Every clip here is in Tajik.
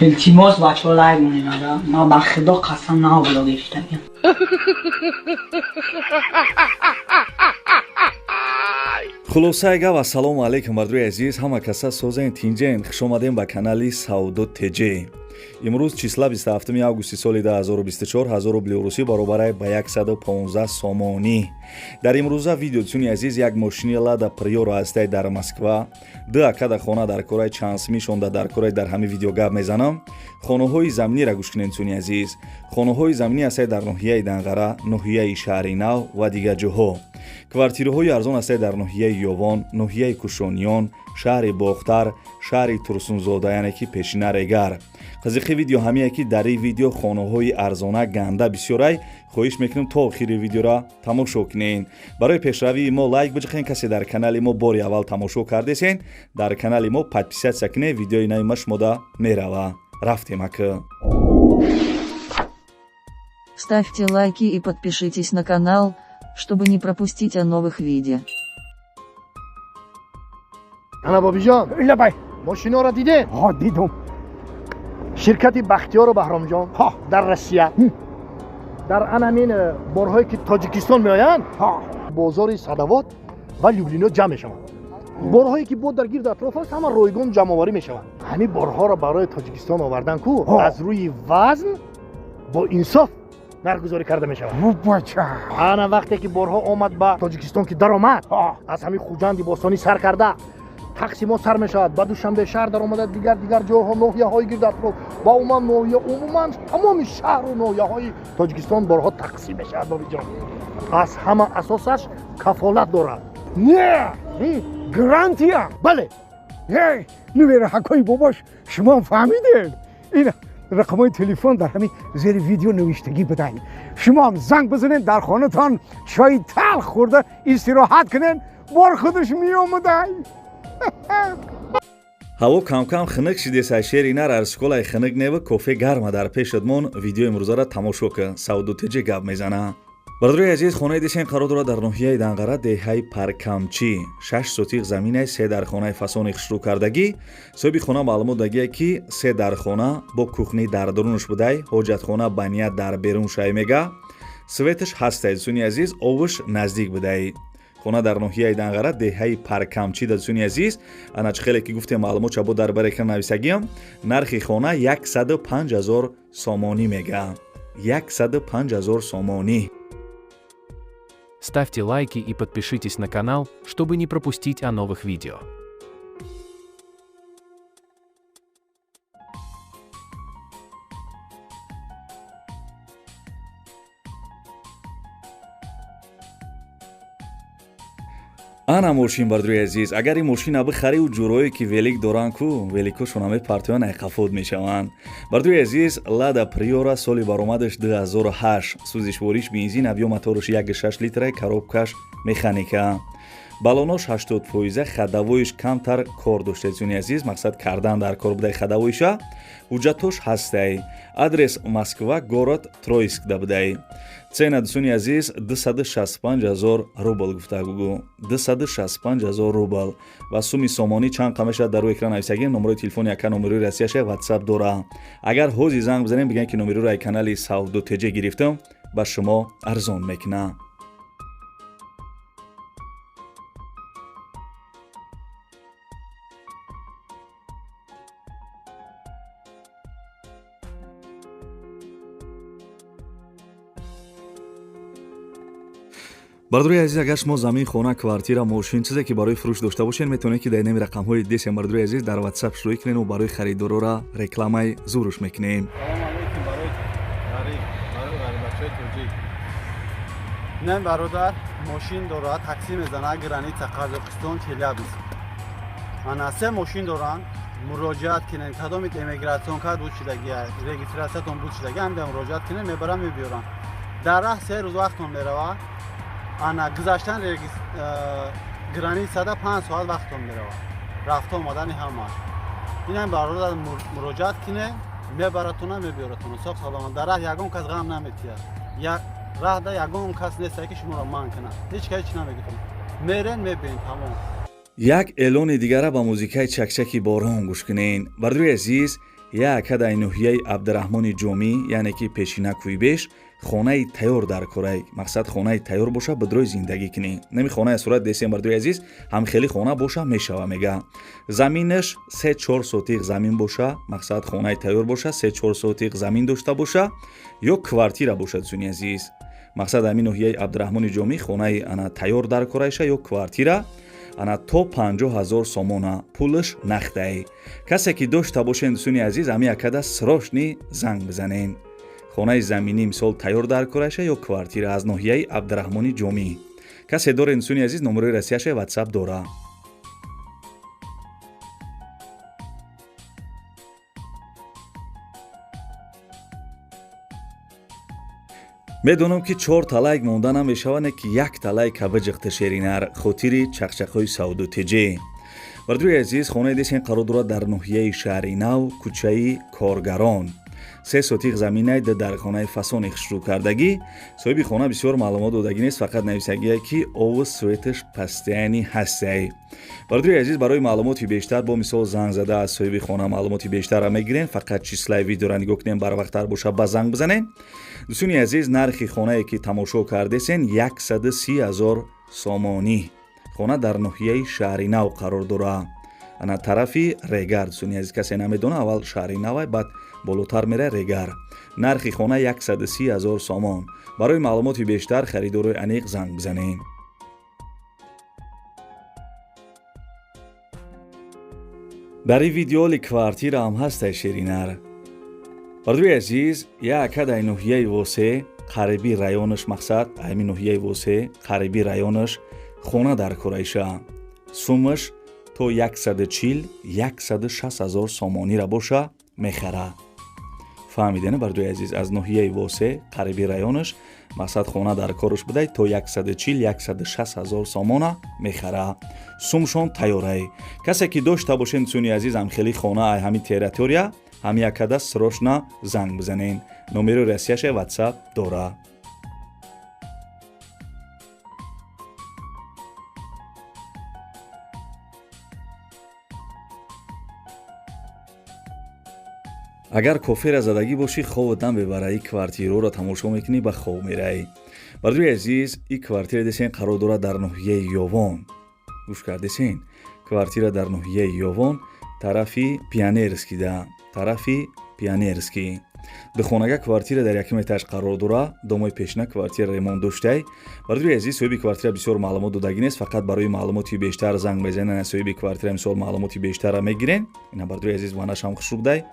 Илтимос, бачаҳо, лайк монед. Ман ба худо қасам, нав блогер шудагиам. Хулосаи гап, ассалому алайкум, бардои азиз, ҳама каса созен, тинҷен, хушомадем ба канали Савдо ТЖ. Имрӯз числа 27 августи соли 2024, 1000 рубли русӣ баробарай ба 115 сомонӣ. Дар имрӯза видео, дӯстони азиз, як мошини Лада Приора ҳастай дар Москва. Ду акада хона дар кораи, чансмишонда дар кораи, дар ҳамин видео гап мезанам. Хонаҳои заминира гӯш кунед, дӯстони азиз. Хонаҳои заминӣ ҳастай дар ноҳияи Данғара, ноҳияи Шаҳри Нав ва дигар ҷоҳо. Квартираҳои арзон ҳастай дар ноҳияи Ёвон, ноҳияи Кушониён, шаҳри Бохтар, шаҳри Турсунзода, яъне ки пешина Регар. Қызиқи видео ҳамие ки дар ин видео хонаҳои арзона ганда бисёрай. Хоҳиш мекунем, то охири видеора тамошо кунед. Барои пешравии мо лайк биҷиқен. Касе дар канали мо бори аввал тамошо кардесен, дар канали мо подписаться кунед, видеои нави ма шумода мерава. Рафтем, ака. Ставьте лайки и подпишитесь на канал, чтобы не пропустить о новых видео. Ана, Бобиҷон. Лабай. Мошиноро дидем. Ҳо, дидум. Ширкати Бахтиёру Баҳромҷон дар Россия дар анамин борҳое ки Тоҷикистон меоянд, бозори Садовод ва Люблино ҷамъ мешаванд. Борҳое ки бо дар гирду атроф аст, ҳама ройгон ҷамъоварӣ мешаванд. Ҳамин борҳоро барои Тоҷикистон овардан ку аз рӯи вазн бо инсоф нархгузорӣ карда мешавад. Бача. Ана, вақте ки борҳо омад ба Тоҷикистон, ки даромад, аз ҳамин Хуҷанди бостонӣ сар карда, тақсимот сар мешавад, ба Душанбе шаҳр даромада, дигар дигар ҷойҳо, ноҳияҳои гирду атроф ва умуман ноҳия, умуман тамоми шаҳру ноҳияҳои Тоҷикистон борҳо тақсим мешавад. Бобиҷон, аз ҳама асосаш кафолат дорад. Не, гарантия. Бале. Нувераҳакои бобош, шумо фаҳмидед, ин рақамҳои телефон дар ҳамин зери видео навиштагӣ будай. Шумоам занг бизанед, дар хонатон чои талх хӯрда истироҳат кунед, бор худаш меомадай. Ҳаво камкам хунук шидеса, шери нар арсколай хунук нева, кофе гарма дар пешатмон. Видеои имрӯзара тамошо кун, Савдотеҷе гап мезана. Бародарои азиз, хонаи десен қарор дорад дар ноҳияи Данғара, деҳаи Паркамчӣ. 6 сотиқ заминай, се дархонаи фасони хушрӯкардагӣ. Соҳиби хона маълумот дагия, ки се дархона бо кухни дар дурунаш будай, ҳоҷатхона ба ният дар берун шай мега. Светаш ҳастай, дӯстони азиз, овуш наздик будай. Хона дар ноҳияи Данғара, деҳаи Паркамчӣ да, дӯстони азиз. Ана, чӣ хеле ки гуфтем, маълумот чабо дар бар экран нависагиам. Нархи хона 105 ҳазор сомонӣ мега, 105 ҳазор сомонӣ. Ставьте лайки и подпишитесь на канал, чтобы не пропустить о новых видео. Ана мошин, бардрои азиз. Агар ин мошина бихарию, ҷурое ки велик доранд ку, великошон мепартоянд, айқафот мешаванд. Бардрои азиз, Лада Приора, соли баромадаш 2008, сӯзишвориш бензин, объём мотораш 1,6 литра, коробкаш механика, баллонош 80%, ходовойш камтар кор дошта, дӯстони азиз, мақсад кардан дар кор будай ходовойша. Ҳуҷҷатош ҳастай. Адрес Москва, город Троицк да будай. Цена, дӯстони азиз, 265 ҳазор рубл гуфта гугу, 265 ҳазор рубл ва суми сомонӣ чанд қа мешавад, дар рӯи экран нависагем. Номерои телефони ака номерои Россияша, ватсап дора. Агар ҳози занг бизанем, бигӯем ки номероро ай канали Савдо ТЖ гирифтам, ба шумо арзон мекунад. Бардорои азиз, агар шумо замин, хона, квартира, мошин, чизе ки барои фурӯш дошта бошед, метавонед ки дар инами рақамҳои десем, бардорои азиз, дар ватсап шурӯъ кунед, барои харидорора рекламаи зуруш мекунем. Салом алейкум барои ғариб, барои ғарибачаи тоҷик. Не, бародар мошин дорад, такси мезанад, граница Қазоқистон, Челябинск. Ана, се мошин доранд, муроҷиат кунед. Кадоме ки эмигратсион кард буд шудагия, регистратсиятон буд шудагия, ҳамда муроҷиат кунед, мебарам, мебиёрам. Дар раҳ 3 рӯз вақтон меравад. Ана, гузаштан границада 5 соат вақтон меравад, рафта омадани ҳамаш. Инам бародар муроҷиат кунед, мебаратона, мебиёратона, соқ саломат. Дар раҳ ягон кас ғам наметиҳад, раҳда ягон кас нестае ки шуморо манъ кунад, ҳеҷ кас ҳеч намегӯтон. Мерен, мебиен, тамом. Як эълони дигара ба музикаи чакчаки борон гӯш кунед, бардорои азиз. Як ҳадай ноҳияи Абдураҳмони Ҷомӣ, яъне ки пешина Кӯйбеш, хонаи тайёр дар корай. Мақсад хонаи тайёр боша, бидрой зиндагӣ кунӣ. Нами хонаи сурат десем, бардои азиз, ҳам хеле хона боша мешава мега. Заминаш 3-4 сотиқ замин боша, мақсад хонаи тайёр боша, 3-4 сотиқ замин дошта боша ё квартира боша, дӯстони азиз. Мақсад ҳамин ноҳияи Абдураҳмони Ҷомӣ хонаи ана тайёр дар корайша ё квартира ана то 50 000 сомона, пулаш нақдай. Касе ки дошта бошен, дӯстони азиз, ҳами акада срочно занг бизанен. Хонаи заминӣ мисол тайёр дар корайша ё квартира аз ноҳияи Абдураҳмони Ҷомӣ. Касе дорен, дӯстони азиз, номерои Россияша, WhatsApp дора. Медонам, ки чорта лайк монда намешавад, не ки якта лайка биҷиқта, шеринар, хотири чақчақҳои Савду Теҷе. Бардӯи азиз, хонаи десен қарор дорад дар ноҳияи Шаҳри Нав, кӯчаи Коргарон. 3 сотиқ заминай дар хонаи фасони хушрӯ кардагӣ. Соҳиби хона бисёр маълумот додагӣ нест, фақат нависагие, ки ову светаш постоянный ҳастай. Бардӯи азиз, барои маълумоти бештар бо мисол занг зада аз соҳиби хона маълумоти бештарро мегирем. Фақат числаи видеоро нигоҳ кунем, барвақттар боша, ба занг бизанем. Дӯстони азиз, нархи хонае ки тамошо кардесен 130 000 сомонӣ. Хона дар ноҳияи Шаҳри Нав қарор дорад, ана тарафи Регар. Дӯстони азиз, касе намедона, аввал Шаҳри Навай, баъд болотар мера Регар. Нархи хона 130 000 сомон. Барои маълумоти бештар харидорои аниқ занг бизанем. Дар ин видеоли квартира ҳам ҳастай, шеринар. Бардӯи азиз, як ҳадай ноҳияи Восе, қариби районаш, мақсад ҳамин ноҳияи Восе, қариби районаш хона дар корайша. Сумаш то 140 160 000 сомонира боша мехара. Фаҳмидена, бардӯи азиз, аз ноҳияи Восе, қариби районаш, мақсад хона дар кораш будай, то 140 160 000 сомона мехара. Сумшон тайёрай. Касе ки дошта бошен, дӯстони азиз, ҳам хели хона ай ҳамин территория, ҳам якада срочно занг бизанен. Номери Россияша, WhatsApp дора. Агар кофера задагӣ бошӣ, хобат намебара, и квартираро тамошо мекунӣ, ба хоб меравӣ. Бардӯи азиз, и квартира десен қарор дорад дар ноҳияи Ёвон. Гӯш кардесен, квартира дар ноҳияи Ёвон, тарафи Пионерский да, тарафи Пионерский. Духонага квартира дар якум этаж қарор дора. Домои пешина квартира ремонт доштай. Бардӯи азиз, соҳиби квартира бисёр маълумот додагӣ нест, фақат барои маълумоти бештар занг мезанен. Соҳиби квартира мисол маълумоти бештарра мегирен. Ина, бардӯи азиз, ванашам хушрӯ будай,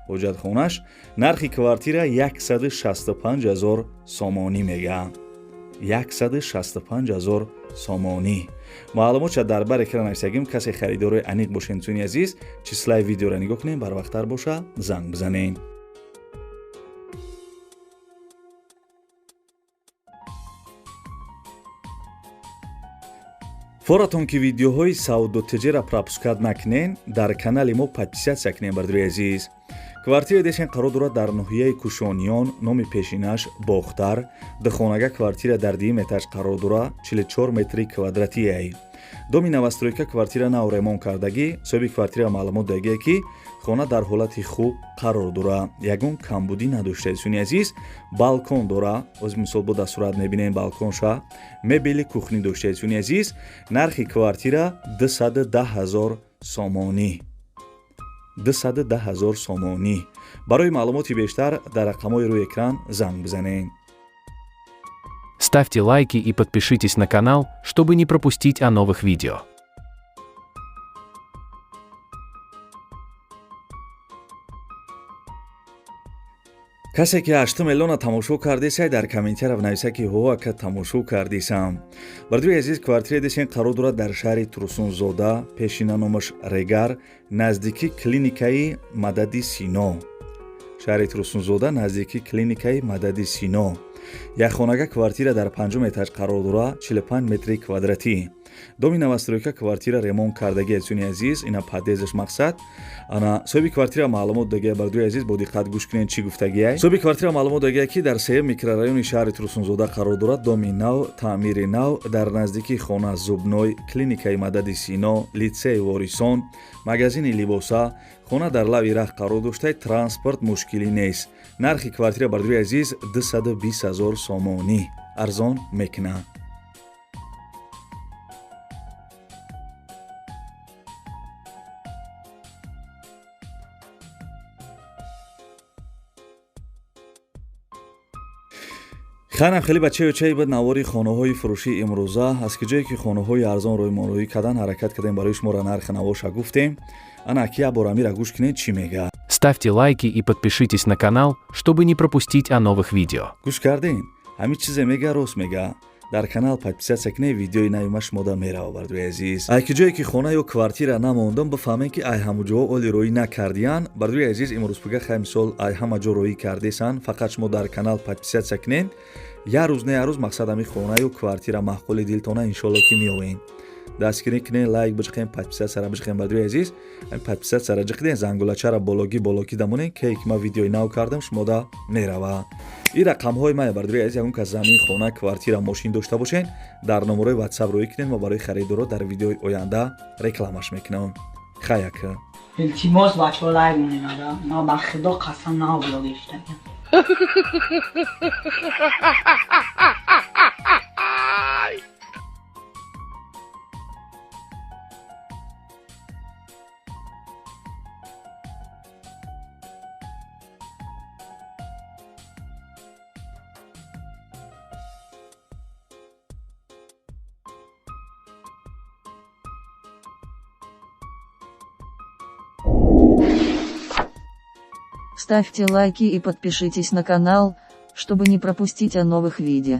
ҳоҷатхонаш. Нархи квартира 165 000 сомонӣ мега, 165 000 сомонӣ. Маълумотша дар бар экран нависагим. Касе харидорои аниқ бошен, дӯстони азиз, числаи видеоро нигоҳ кунем, барвақттар боша, занг бизанем. Форатон ки видеоҳои Савдотеҷера пропускать накунен, дар канали мо подписаться кунен, бардори азиз. Квартира десен қарор дорад дар ноҳияи Кушониён, номи пешинаш Бохтар. Духонага квартира дар дуюм этаж қарор дора, 44 метри квадратиай. Доми новостройка, квартира нав ремонт кардагӣ. Соҳиби квартира маълумот дагие, ки хона дар ҳолати хуб қарор дора, ягон камбудӣ надошта. Дӯстони азиз, балкон дора, оз мисол бо дар сурат мебинем балконша, мебели кухнӣ дошта. Дӯстони азиз, нархи квартира 210 000 сомонӣ, 210 000 сомонӣ. Барои маълумоти бештар дар рақамҳои рӯи экран занг бизанед. Ставьте лайки и подпишитесь на канал, чтобы не пропустить о новых видео. Касе ки 8 миллиона тамошо кардесай, дар комментария нависа, ки ҳо, ака, тамошо кардисам. Бардӯи азиз, квартира десен қарор дорад дар шаҳри Турсунзода, пешина номаш Регар, наздики клиникаи Мадади Сино. Шаҳри Турсунзода, наздики клиникаи Мадади Сино. Якхонага квартира дар панҷум этаж қарор дора, 45 метри квадратӣ. Доми новостройка, квартира ремонт кардаги, азизони азиз, ина подъездаш. Мақсад, ана соҳиби квартира маълумот дагия. Бардои азиз, бо диққат гӯш кунед, чӣ гуфтагиай. Соҳиби квартира маълумот дагия, ки дар сеюм микрорайони шаҳри Турсунзода қарор дорад. Доми нав, таъмири нав, дар наздикии хона зубной, клиникаи Мадади Сино, литсеи Ворисон, магазини либоса. Хона дар лави раҳ қарор дошта, транспорт мушкилӣ нест. Нархи квартира, бардои азиз, 220 000 сомонӣ, арзон мекунад. Хайнам, хеле бачаючаи буд навори хонаҳои фурӯшии имрӯза. Аз ки ҷое ки хонаҳои арзон рӯймонрӯӣ кардан ҳаракат кардем, барои шуморо нархи навоша гуфтем. Ана ки як бор амира гӯш кунед, чӣ мега. Ставьте лайки и подпишитесь на канал, чтобы не пропустить о новых видео. Гӯш кардем, ҳамин чизе мега, рост мега. Дар канал подписаться кунед, видеои нави ма шумода мерава. Бардои азиз, ай ки ҷое ки хона ё квартира намондам, бифаҳмем, ки ай ҳамуҷоҳо оли роӣ накардиян. Бардои азиз, имрӯз пуга хай мисол ай ҳама ҷо роӣ кардесан. Фақат шумо дар канал подписаться кунед, як рӯз не як рӯз, мақсад, ҳамин хона ё квартира маъқули дилтона иншолло ки меовен. Дастгирӣ кунед, лайк биҷиқем, подписаться биҷиқем. Бардои азиз, подписаться ҷиқиден, зангулачара бологӣ бологӣ дамонен, ке ки ман видеои нав кардам, шумода мерава. Ин рақамҳои мая, бардои азиз. Ягон кас замин, хона, квартира, мошин дошта бошен, дар номерои ватсап роӣ кунед, ма барои харидоро дар видеои оянда рекламаш мекунам. Хаяка. Илтимос, бачаҳо, лайк монед. Ман ба худо қасам, нав блог гирифтагиам. Ставьте лайки и подпишитесь на канал, чтобы не пропустить о новых видео.